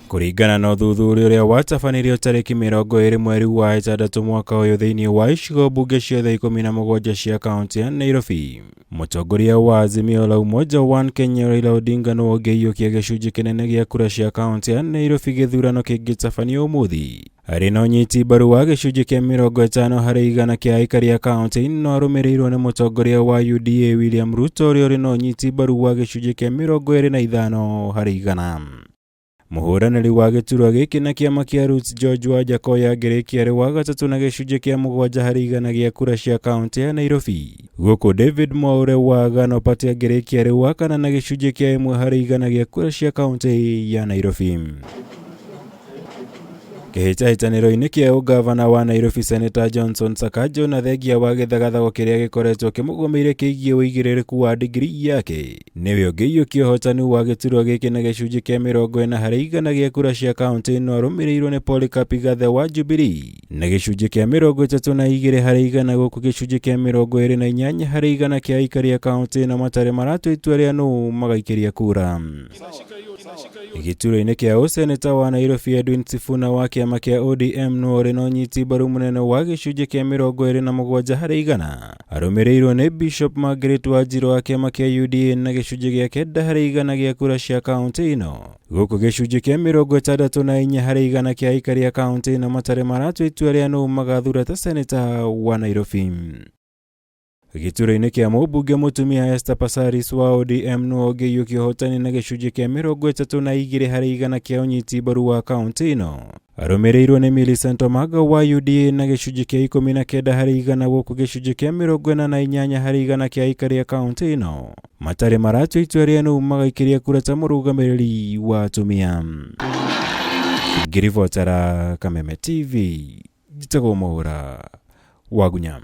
Kũringana na ũthuthuria ũrĩa watabanirio tarĩki 20 mweri wa 6 mwaka ũyũ thĩinĩ wa icigo mbunge ciothe 17 cia kaunti ya Nairobi, mũtongoria wa Azimio la Umoja One Kenya Raila Odinga nĩwe ũngĩiyũkia gĩcunjĩ kĩnene gĩa kura cia kaunti ya Nairobi gĩthurano kĩngĩtabanio ũmũthĩ. Arĩ na ũnyiti mbaru wa gĩcunjĩ kĩa 50% kĩa aikari a kaunti no arũmĩrĩirwo nĩ mũtongoria wa UDA William Ruto ũrĩa ũrĩ na ũnyiti mbaru wa gĩcunjĩ kĩa 25%. Mũhũranĩri wa gĩturwa gĩkĩ na kĩama kĩa Roots George Wajackoyah angĩrĩkia arĩ wa gatatũ na gĩcunjĩ kĩa 7% gĩa kura cia kaunti ya Nairobi. Gũkũ David Mwaure wa Agano Party angĩrĩkia arĩ wa kana na gĩcunjĩ kĩa 1% gĩa kura cia kaunti ya Nairobi. Kĩhĩtahĩtanĩro-inĩ kĩa ũgavana wa Nairobi Senator Johnson Sakaja na thengia wa gĩthagathago kĩrĩa gĩkoretwo kĩmũgũmĩire kĩgiĩ ũigĩrĩrĩku wa digiri yake nĩwe ũngĩiyũkia ũhotani wa gĩturwa gĩkĩ na gĩcunjĩ kĩa 40% gĩa kura cia kaunti ĩno arũmĩrĩirwo nĩ Polycarp Igathe wa Jubilee na gĩcunjĩ kĩa 32% gũkũ gĩcunjĩ kĩa 28% kĩa aikari a kaunti ĩno matarĩ maratua itua rĩa nũ magaikĩria kura. Gĩturwa-inĩ kĩa ũseneta wa Nairobi Edwin Sifuna wa kĩama kĩa ODM nĩwe ũrĩ na ũnyiti mbaru mũnene wa gĩcunjĩ kĩa 27% arũmĩrĩirwo nĩ Bishop Margaret Wanjiru wa kĩama kĩa UDA na gĩcunjĩ gĩa 9% gĩa kura cia kaunti ĩno gũkũ gĩcunjĩ kĩa 64% kĩa aikari a kaunti ĩno matarĩ maratua itua rĩa nũ magathura ta seneta wa Nairobi. Gĩturwa-inĩ kĩa mũmbunge mũtumia Esther Passaris wa ODM nĩwe ũngĩiyũkia ũhotani na gĩcunjĩ kĩa 32% kĩa ũnyiti mbaru wa kaunti ĩno arũmĩrĩirwo nĩ Millicent Omanga wa UDA na gĩcunjĩ kĩa 19% gũkũ gĩcunjĩ kĩa 48% kĩa aikari a kaunti ĩno matarĩ maratua itua rĩa nũ magaikĩria kura ta mũrũgamĩrĩri wa atumia. Ngĩribotera Kameme TV, njĩtagwo Mwaũra Wagunya.